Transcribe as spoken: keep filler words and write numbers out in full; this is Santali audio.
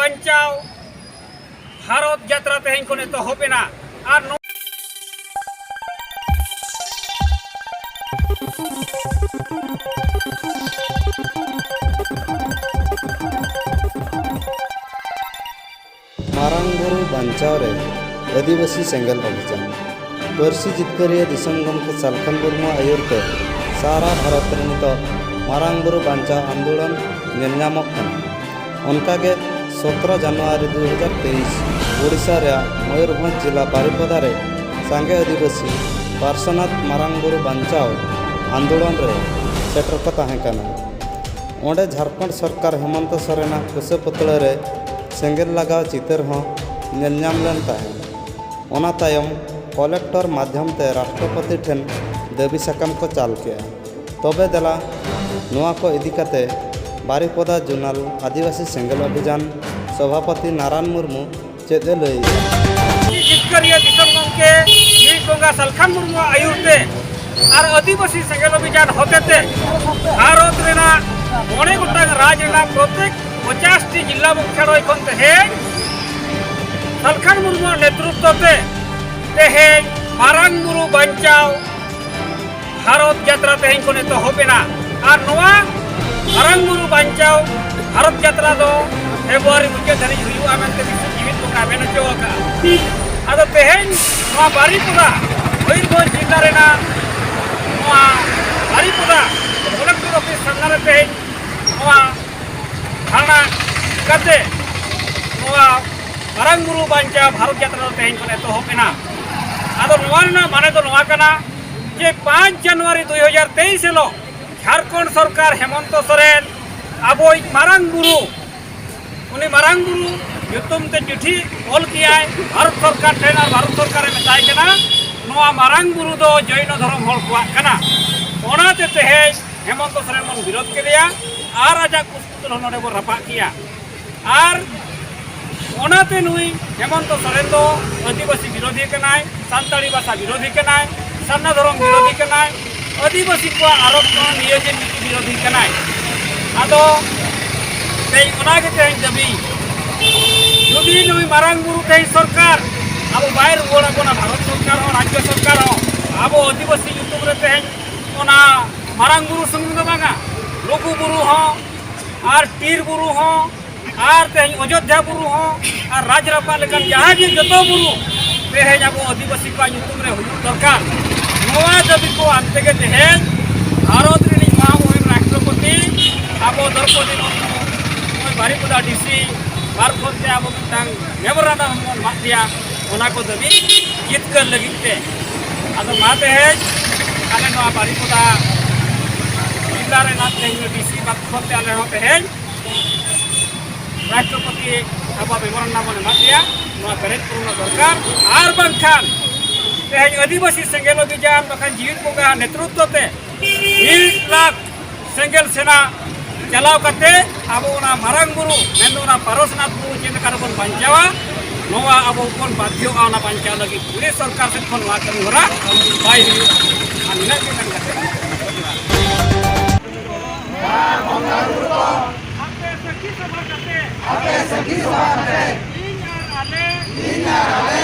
ᱵᱟᱧᱪᱟᱣ ᱵᱷᱟᱨᱚᱛ ᱡᱟᱛᱨᱟ ᱛᱮᱦᱮᱧ ᱠᱷᱚᱱ ᱮᱛᱚᱦᱚᱵ ᱮᱱᱟ᱾ ᱟᱨ ᱱᱚ- ᱢᱟᱨᱟᱝ ᱵᱩᱨᱩ ᱵᱟᱧᱪᱟᱣ ᱨᱮ ᱟᱹᱫᱤᱵᱟᱹᱥᱤ ᱥᱮᱸᱜᱮᱞ ᱚᱵᱷᱤᱡᱟᱱ᱾ ᱯᱟᱹᱨᱥᱤ ᱡᱤᱛᱠᱟᱹᱨᱤᱭᱟᱹ ᱫᱤᱥᱚᱢ ᱜᱚᱢᱠᱮ ᱥᱟᱞᱠᱷᱟᱱ ᱢᱩᱨᱢᱩᱣᱟᱜ ᱟᱹᱭᱩᱨ ᱛᱮ ᱥᱟᱨᱟ ᱵᱷᱟᱨᱚᱛ ᱨᱮ ᱱᱤᱛᱚᱜ ᱢᱟᱨᱟᱝ ᱵᱩᱨᱩ ᱵᱟᱧᱪᱟᱣ ᱟᱱᱫᱳᱞᱚᱱ ᱧᱮᱞ ᱧᱟᱢᱚᱜ ᱠᱟᱱᱟ᱾ ᱚᱱᱠᱟᱜᱮ ᱥᱚᱛᱨᱚ ᱡᱟᱱᱩᱣᱟᱨᱤ ᱫᱩ ᱦᱟᱡᱟᱨ ᱛᱮᱭᱤᱥ ᱳᱰᱤᱥᱟ ᱨᱮᱭᱟᱜ ᱢᱚᱭᱩᱨᱵᱷᱚᱸᱡᱽ ᱡᱮᱞᱟ ᱵᱟᱨᱤᱯᱚᱫᱟ ᱨᱮ ᱥᱟᱸᱜᱮ ᱟᱹᱫᱤᱵᱟᱹᱥᱤ ᱯᱟᱨᱥᱚᱱᱟᱛᱷ ᱢᱟᱨᱟᱝ ᱵᱩᱨᱩ ᱵᱟᱧᱪᱟᱣ ᱟᱱᱫᱳᱞᱚᱱ ᱨᱮ ᱥᱮᱴᱮᱨ ᱠᱚ ᱛᱟᱦᱮᱸ ᱠᱟᱱᱟ᱾ ᱚᱸᱰᱮ ᱡᱷᱟᱲᱠᱷᱚᱸᱰ ᱥᱚᱨᱠᱟᱨ ᱦᱮᱢᱚᱱᱛᱚ ᱥᱚᱨᱮᱱᱟᱜ ᱠᱩᱥᱟᱹ ᱯᱩᱛᱲᱟᱹ ᱨᱮ ᱥᱮᱸᱜᱮᱞ ᱞᱟᱜᱟᱣ ᱪᱤᱛᱟᱹᱨ ᱦᱚᱸ ᱧᱮᱞ ᱧᱟᱢ ᱞᱮᱱ ᱛᱟᱦᱮᱸᱫ᱾ ᱚᱱᱟ ᱛᱟᱭᱚᱢ ᱠᱚᱞᱮᱠᱴᱚᱨ ᱢᱟᱫᱽᱫᱷᱚᱢ ᱛᱮ ᱨᱟᱥᱴᱨᱚᱯᱚᱛᱤ ᱴᱷᱮᱱ ᱫᱟᱹᱵᱤ ᱥᱟᱠᱟᱢ ᱠᱚ ᱪᱟᱞ ᱠᱮᱜᱼᱟ᱾ ᱛᱚᱵᱮ ᱫᱮᱞᱟ, ᱱᱚᱣᱟ ᱠᱚ ᱤᱫᱤ ᱠᱟᱛᱮ ᱵᱟᱨᱤᱯᱚᱫᱟ ᱡᱳᱱᱟᱞ ᱟᱹᱫᱤᱵᱟᱹᱥᱤ ᱥᱮᱸᱜᱮᱞ ᱚᱵᱷᱤᱡᱟᱱ ᱥᱚᱵᱷᱟᱯᱚᱛᱤ ᱱᱟᱨᱟᱱ ᱢᱩᱨᱢᱩ ᱪᱮᱫ ᱮ ᱞᱟᱹᱭᱮᱫᱼᱟ? ᱡᱤᱛᱠᱟᱹᱨᱤᱭᱟᱹ ᱫᱤᱥᱚᱢ ᱜᱚᱢᱠᱮ ᱵᱤᱨ ᱵᱚᱸᱜᱟ ᱥᱟᱞᱠᱷᱟᱱ ᱢᱩᱨᱢᱩᱣᱟᱜ ᱟᱹᱭᱩᱨ ᱛᱮ ᱟᱨ ᱟᱹᱫᱤᱵᱟᱹᱥᱤ ᱥᱮᱸᱜᱮᱞ ᱚᱵᱷᱤᱡᱟᱱ ᱦᱚᱛᱮᱛᱮ ᱵᱷᱟᱨᱚᱛ ᱨᱮᱱᱟᱜ ᱢᱚᱬᱮ ᱜᱚᱴᱟᱝ ᱨᱟᱡᱽ ᱨᱮᱱᱟᱜ ᱯᱨᱚᱛᱮᱠ ᱯᱚᱧᱪᱟᱥ ᱴᱤ ᱡᱤᱞᱟ ᱢᱩᱠᱷᱭᱟᱞᱚᱭ ᱠᱷᱚᱱ ᱛᱮᱦᱮᱧ ᱥᱟᱞᱠᱷᱟᱱ ᱢᱩᱨᱢᱩᱣᱟᱜ ᱱᱮᱛᱨᱩᱛᱛᱚ ᱛᱮ ᱛᱮᱦᱮᱧ ᱢᱟᱨᱟᱝ ᱵᱩᱨᱩ ᱵᱟᱧᱪᱟᱣ ᱵᱷᱟᱨᱚᱛ ᱡᱟᱛᱨᱟ ᱛᱮᱦᱮᱧ ᱠᱷᱚᱱ ᱮᱛᱚᱦᱚᱵ ᱮᱱᱟ᱾ ᱟᱨ ᱱᱚᱣᱟ ᱢᱟᱨᱟᱝ ᱵᱩᱨᱩ ᱵᱟᱧᱪᱟᱣ ᱵᱷᱟᱨᱚᱛ ᱡᱟᱛᱨᱟ ᱫᱚ ᱯᱷᱮᱵᱽᱨᱩᱣᱟᱨᱤ ᱢᱩᱪᱟᱹᱫ ᱫᱷᱟᱹᱨᱤᱡ ᱦᱩᱭᱩᱜᱼᱟ ᱢᱮᱱᱛᱮ ᱵᱤᱥᱩᱫᱷ ᱡᱤᱣᱤᱫ ᱵᱚᱸᱜᱟᱭ ᱢᱮᱱ ᱦᱚᱪᱚ ᱟᱠᱟᱫᱼᱟ᱾ ᱟᱫᱚ ᱛᱮᱦᱮᱧ ᱱᱚᱣᱟ ᱵᱟᱨᱤᱯᱚᱫᱟ, ᱢᱚᱭᱩᱨᱵᱷᱚᱸᱡᱽ ᱡᱮᱞᱟ ᱨᱮᱱᱟᱜ ᱱᱚᱣᱟ ᱵᱟᱨᱤᱯᱚᱫᱟ ᱠᱚᱞᱮᱠᱴᱚᱨ ᱚᱯᱷᱤᱥ ᱥᱟᱢᱱᱟ ᱨᱮ ᱛᱮᱦᱮᱧ ᱱᱚᱣᱟ ᱫᱷᱟᱨᱱᱟ ᱠᱟᱛᱮ ᱱᱚᱣᱟ ᱢᱟᱨᱟᱝ ᱵᱩᱨᱩ ᱵᱟᱧᱪᱟᱣ ᱵᱷᱟᱨᱚᱛ ᱡᱟᱛᱨᱟ ᱫᱚ ᱛᱮᱦᱮᱧ ᱠᱷᱚᱱ ᱮᱛᱚᱦᱚᱵ ᱮᱱᱟ᱾ ᱟᱫᱚ ᱱᱚᱣᱟ ᱨᱮᱱᱟᱜ ᱢᱟᱱᱮ ᱫᱚ ᱱᱚᱣᱟ ᱠᱟᱱᱟ ᱡᱮ ᱯᱟᱸᱪ ᱡᱟᱱᱩᱣᱟᱨᱤ ᱫᱩ ᱦᱟᱡᱟᱨ ᱛᱮᱭᱤᱥ ᱦᱤᱞᱳᱜ ᱡᱷᱟᱲᱠᱷᱚᱸᱰ ᱥᱚᱨᱠᱟᱨ ᱦᱮᱢᱚᱱᱛᱚ ᱥᱚᱨᱮᱱ ᱟᱵᱚᱭᱤᱡ ᱢᱟᱨᱟᱝ ᱵᱩᱨᱩ, ᱩᱱᱤ ᱢᱟᱨᱟᱝ ᱵᱩᱨᱩ ᱧᱩᱛᱩᱢ ᱛᱮ ᱪᱤᱴᱷᱤ ᱚᱞ ᱠᱮᱜᱼᱟᱭ ᱵᱷᱟᱨᱚᱛ ᱥᱚᱨᱠᱟᱨ ᱴᱷᱮᱱ, ᱟᱨ ᱵᱷᱟᱨᱚᱛ ᱥᱚᱨᱠᱟᱨᱮ ᱢᱮᱛᱟᱭ ᱠᱟᱱᱟ, ᱱᱚᱣᱟ ᱢᱟᱨᱟᱝ ᱵᱩᱨᱩ ᱫᱚ ᱡᱚᱭᱱᱚ ᱫᱷᱚᱨᱚᱢ ᱦᱚᱲ ᱠᱚᱣᱟᱜ ᱠᱟᱱᱟ᱾ ᱚᱱᱟᱛᱮ ᱛᱮᱦᱮᱧ ᱦᱮᱢᱚᱱᱛᱚ ᱥᱚᱨᱮᱱ ᱵᱚᱱ ᱵᱤᱨᱳᱫᱷ ᱠᱮᱫᱮᱭᱟ ᱟᱨ ᱟᱡᱟᱜ ᱠᱩᱥ ᱯᱩᱛᱩᱞ ᱦᱚᱸ ᱱᱚᱰᱮ ᱵᱚᱱ ᱨᱟᱯᱟᱜ ᱠᱮᱭᱟ᱾ ᱟᱨ ᱚᱱᱟᱛᱮ ᱱᱩᱭ ᱦᱮᱢᱚᱱᱛᱚ ᱥᱚᱨᱮᱱ ᱫᱚ ᱟᱹᱫᱤᱵᱟᱹᱥᱤ ᱵᱤᱨᱳᱫᱷᱤ ᱠᱟᱱᱟᱭ, ᱥᱟᱱᱛᱟᱲᱤ ᱵᱷᱟᱥᱟ ᱵᱤᱨᱳᱫᱷᱤ ᱠᱟᱱᱟᱭ, ᱥᱟᱨᱱᱟ ᱫᱷᱚᱨᱚᱢ ᱵᱤᱨᱳᱫᱷᱤ ᱠᱟᱱᱟᱭ, ᱟᱹᱫᱤᱵᱟᱹᱥᱤ ᱠᱚᱣᱟᱜ ᱟᱨᱚᱠᱠᱷᱚᱱ ᱱᱤᱭᱟᱹ ᱡᱮ ᱱᱤᱛᱤ ᱵᱤᱨᱳᱫᱷᱤ ᱠᱟᱱᱟᱭ᱾ ᱟᱫᱚ ᱛᱮᱦᱮᱧ ᱚᱱᱟ ᱜᱮ ᱛᱮᱦᱮᱧ ᱫᱟᱹᱵᱤ ᱡᱩᱫᱤ ᱱᱩᱭ ᱢᱟᱨᱟᱝ ᱵᱩᱨᱩ ᱛᱮᱦᱮᱧ ᱥᱚᱨᱠᱟᱨ ᱟᱵᱚ ᱵᱟᱭ ᱨᱩᱣᱟᱹᱲ ᱟᱵᱚᱱᱟ, ᱵᱷᱟᱨᱚᱛ ᱥᱚᱨᱠᱟᱨ ᱦᱚᱸ, ᱨᱟᱡᱽᱡᱚ ᱥᱚᱨᱠᱟᱨ ᱦᱚᱸ, ᱟᱵᱚ ᱟᱹᱫᱤᱵᱟᱹᱥᱤ ᱧᱩᱛᱩᱢ ᱨᱮ ᱛᱮᱦᱮᱧ ᱚᱱᱟ ᱢᱟᱨᱟᱝ ᱵᱩᱨᱩ ᱥᱩᱢᱩᱝ ᱫᱚ ᱵᱟᱝᱟ, ᱞᱩᱜᱩ ᱵᱩᱨᱩ ᱦᱚᱸ, ᱟᱨ ᱴᱤᱨ ᱵᱩᱨᱩ ᱦᱚᱸ, ᱟᱨ ᱛᱮᱦᱮᱧ ᱚᱡᱳᱫᱽᱫᱷᱟ ᱵᱩᱨᱩ ᱦᱚᱸ, ᱟᱨ ᱨᱟᱡᱽ ᱨᱟᱯᱟᱜ ᱞᱮᱠᱟᱱ ᱡᱟᱦᱟᱸ ᱜᱮ ᱡᱚᱛᱚ ᱵᱩᱨᱩ ᱛᱮᱦᱮᱧ ᱟᱵᱚ ᱟᱹᱫᱤᱵᱟᱹᱥᱤ ᱠᱚᱣᱟᱜ ᱧᱩᱛᱩᱢ ᱨᱮ ᱦᱩᱭᱩᱜ ᱫᱚᱨᱠᱟᱨ᱾ ᱱᱚᱣᱟ ᱫᱟᱹᱵᱤ ᱠᱚ ᱟᱱᱛᱮ ᱜᱮ ᱛᱮᱦᱮᱧ ᱵᱷᱟᱨᱚᱛ ᱨᱤᱱᱤᱡ ᱢᱟᱦᱟᱢᱩᱦᱤᱢ ᱨᱟᱥᱴᱨᱚᱯᱚᱛᱤ ᱟᱵᱚ ᱫᱨᱚᱯᱚᱫᱤ ᱢᱩᱨᱢᱩ ᱱᱚᱜᱼᱚᱭ ᱵᱟᱨᱤᱯᱚᱫᱟ ᱰᱤᱥᱤ ᱢᱟᱨᱯᱷᱚᱛ ᱛᱮ ᱟᱵᱚ ᱢᱤᱫᱴᱟᱝ ᱢᱮᱢᱳᱨᱟᱱᱰᱟᱢ ᱵᱚᱱ ᱮᱢᱟᱜ ᱯᱮᱭᱟ, ᱚᱱᱟ ᱠᱚ ᱫᱟᱹᱵᱤ ᱡᱤᱛᱠᱟᱹᱨ ᱞᱟᱹᱜᱤᱫ ᱛᱮ᱾ ᱟᱫᱚ ᱢᱟ ᱛᱮᱦᱮᱧ ᱟᱞᱮ ᱱᱚᱣᱟ ᱵᱟᱨᱤᱯᱚᱫᱟ ᱡᱮᱞᱟ ᱨᱮᱱᱟᱜ ᱛᱮᱦᱮᱧ ᱰᱤᱥᱤ ᱢᱟᱨᱯᱷᱚᱛ ᱛᱮ ᱟᱞᱮ ᱦᱚᱸ ᱛᱮᱦᱮᱧ ᱨᱟᱥᱴᱨᱚᱯᱚᱛᱤ ᱟᱵᱚᱣᱟᱜ ᱢᱮᱢᱳᱨᱟᱱᱰᱟᱢ ᱵᱚᱱ ᱮᱢᱟ ᱯᱮᱭᱟ, ᱱᱚᱣᱟ ᱯᱮᱨᱮᱡ ᱯᱩᱨᱚᱱ ᱫᱚᱨᱠᱟᱨ᱾ ᱟᱨ ᱵᱟᱝᱠᱷᱟᱱ ᱛᱮᱦᱮᱧ ᱟᱹᱫᱤᱵᱟᱹᱥᱤ ᱥᱮᱸᱜᱮᱞ ᱚᱵᱷᱤᱡᱟᱱ ᱵᱟᱠᱷᱟᱱ ᱡᱤᱣᱤᱫ ᱵᱚᱸᱜᱟ ᱱᱮᱛᱨᱚᱛᱛᱚ ᱛᱮ ᱢᱤᱫ ᱞᱟᱠᱷ ᱥᱮᱸᱜᱮᱞ ᱥᱮᱱᱟ ᱪᱟᱞᱟᱣ ᱠᱟᱛᱮ ᱟᱵᱚ ᱚᱱᱟ ᱢᱟᱨᱟᱝ ᱵᱩᱨᱩ, ᱢᱮᱱᱫᱚ ᱚᱱᱟ ᱯᱟᱨᱚᱥᱱᱟᱛᱷ ᱵᱩᱨᱩ ᱪᱮᱫ ᱞᱮᱠᱟ ᱨᱮᱵᱚᱱ ᱵᱟᱧᱪᱟᱣᱟ, ᱱᱚᱣᱟ ᱟᱵᱚ ᱵᱚᱱ ᱵᱟᱫᱽᱫᱷᱚᱜᱼᱟ ᱚᱱᱟ ᱵᱟᱧᱪᱟᱣ ᱞᱟᱹᱜᱤᱫ᱾ ᱯᱩᱞᱤᱥ ᱥᱚᱨᱠᱟᱨ ᱥᱮᱫ ᱠᱷᱚᱱ ᱱᱚᱣᱟ ᱠᱟᱹᱢᱤ ᱦᱚᱨᱟ ᱵᱟᱭ ᱦᱩᱭᱩᱜᱼᱟ᱾ ᱟᱨ ᱱᱤᱱᱟᱹᱜ ᱜᱮ ᱢᱮᱱ ᱠᱟᱛᱮ ᱟᱯᱮ ᱥᱟᱹᱠᱷᱤ ᱥᱚᱵᱷᱟ ᱠᱟᱛᱮ, ᱟᱯᱮ ᱥᱟᱹᱠᱷᱤ ᱥᱚᱵᱷᱟ ᱠᱟᱛᱮ, ᱤᱧ ᱟᱨ ᱟᱞᱮ, ᱤᱧ ᱟᱨ ᱟᱞᱮ,